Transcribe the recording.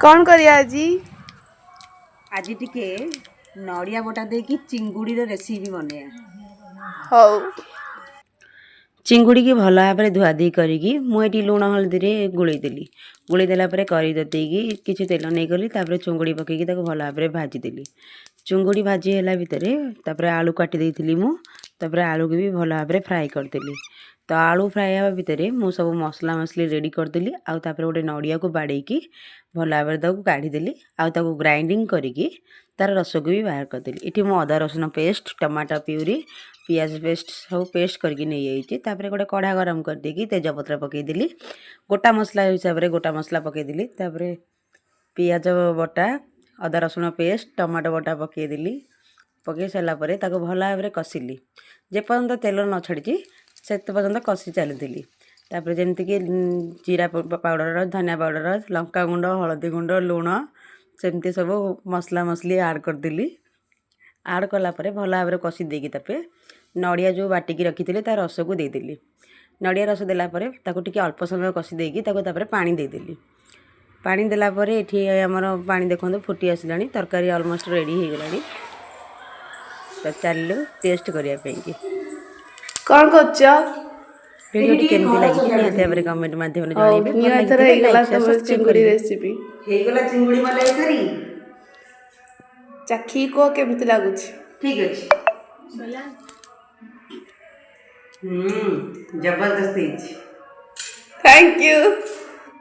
କ'ଣ କରିବା ଆଜି? ଆଜି ଟିକେ ନଡ଼ିଆ ବଟା ଦେଇକି ଚିଙ୍ଗୁଡ଼ିର ରେସିପି ବନେଇବା। ହଉ। ଚିଙ୍ଗୁଡ଼ିକି ଭଲ ଭାବରେ ଧୁଆଧୁଇ କରିକି ମୁଁ ଏଠି ଲୁଣ ହଳଦୀରେ ଗୋଳେଇ ଦେଲି। ଗୋଳେଇ ଦେଲା ପରେ କରେଇ ଦେଇକି କିଛି ତେଲ ନେଇଗଲି। ତାପରେ ଚୁଙ୍ଗୁଡ଼ି ପକେଇକି ତାକୁ ଭଲ ଭାବରେ ଭାଜିଦେଲି। ଚୁଙ୍ଗୁଡ଼ି ଭାଜି ହେଲା ଭିତରେ ତାପରେ ଆଳୁ କାଟି ଦେଇଥିଲି ମୁଁ। ତାପରେ ଆଳୁକୁ ବି ଭଲ ଭାବରେ ଫ୍ରାଏ କରିଦେଲି। ତ ଆଳୁ ଫ୍ରାଏ ହେବା ଭିତରେ ମୁଁ ସବୁ ମସଲା ମସଲି ରେଡ଼ି କରିଦେଲି। ଆଉ ତାପରେ ଗୋଟେ ନଡ଼ିଆକୁ ବାଡ଼େଇକି ଭଲ ଭାବରେ ତାକୁ କାଢ଼ିଦେଲି ଆଉ ତାକୁ ଗ୍ରାଇଣ୍ଡିଙ୍ଗ କରିକି ତାର ରସକୁ ବି ବାହାର କରିଦେଲି। ଏଠି ମୁଁ ଅଦା ରସୁଣ ପେଷ୍ଟ, ଟମାଟୋ ପ୍ୟୁରି, ପିଆଜ ପେଷ୍ଟ ସବୁ ପେଷ୍ଟ କରିକି ନେଇଯାଇଛି। ତାପରେ ଗୋଟେ କଢ଼ା ଗରମ କରିଦେଇକି ତେଜପତ୍ର ପକାଇଦେଲି। ଗୋଟା ମସଲା ହିସାବରେ ଗୋଟା ମସଲା ପକାଇଦେଲି। ତାପରେ ପିଆଜ ବଟା, ଅଦା ରସୁଣ ପେଷ୍ଟ, ଟମାଟୋ ବଟା ପକାଇଦେଲି। ପକାଇ ସାରିଲା ପରେ ତାକୁ ଭଲ ଭାବରେ କଷିଲି। ଯେପର୍ଯ୍ୟନ୍ତ ତେଲ ନ ଛାଡ଼ିଛି, ସେତେ ପର୍ଯ୍ୟନ୍ତ କଷି ଚାଲିଥିଲି। ତାପରେ ଯେମିତିକି ଜିରା ପାଉଡ଼ର, ଧନିଆ ପାଉଡ଼ର, ଲଙ୍କା ଗୁଣ୍ଡ, ହଳଦୀ ଗୁଣ୍ଡ, ଲୁଣ, ସେମିତି ସବୁ ମସଲା ମସଲି ଆଡ଼୍ କରିଦେଲି। ଆଡ଼୍ କଲା ପରେ ଭଲ ଭାବରେ କଷି ଦେଇକି ତାପରେ ନଡ଼ିଆ ଯେଉଁ ବାଟିକି ରଖିଥିଲି, ତା ରସକୁ ଦେଇଦେଲି। ନଡ଼ିଆ ରସ ଦେଲା ପରେ ତାକୁ ଟିକେ ଅଳ୍ପ ସମୟ କଷି ଦେଇକି ତାକୁ ତାପରେ ପାଣି ଦେଇଦେଲି। ପାଣି ଦେଲା ପରେ ଏଠି ଆମର ପାଣି ଦେଖନ୍ତୁ ଫୁଟି ଆସିଲାଣି। ତରକାରୀ ଅଲମୋଷ୍ଟ ରେଡ଼ି ହେଇଗଲାଣି। ତ ଚାଲିଲୁ ଟେଷ୍ଟ କରିବା ପାଇଁକି। କ'ଣ କରୁଛ? ଭିଡ଼ିଓଟି କେମିତି ଲାଗିଛି, ନିହାତି ଭାବରେ କମେଣ୍ଟ ମାଧ୍ୟମରେ ହଉ। ଜଣାଇବେ। ଭଲ ନିଅ, ଏଥର ଲାଗିଥିଲେ ହେଇଗଲା ଲାଇକ୍, ସେୟାର, ତମର ସବସ୍କ୍ରାଇବ୍ ଚିଙ୍ଗୁଡ଼ି କରିବେ। ରେସିପି। ହେଇଗଲା ଚିଙ୍ଗୁଡ଼ି ମଲାଇକାରୀ। ଚାଖିକି କୁହ କେମିତି ଲାଗୁଛି। ଠିକ୍ ଅଛି। ଜବରଦସ୍ତ ହେଇଛି। Thank you.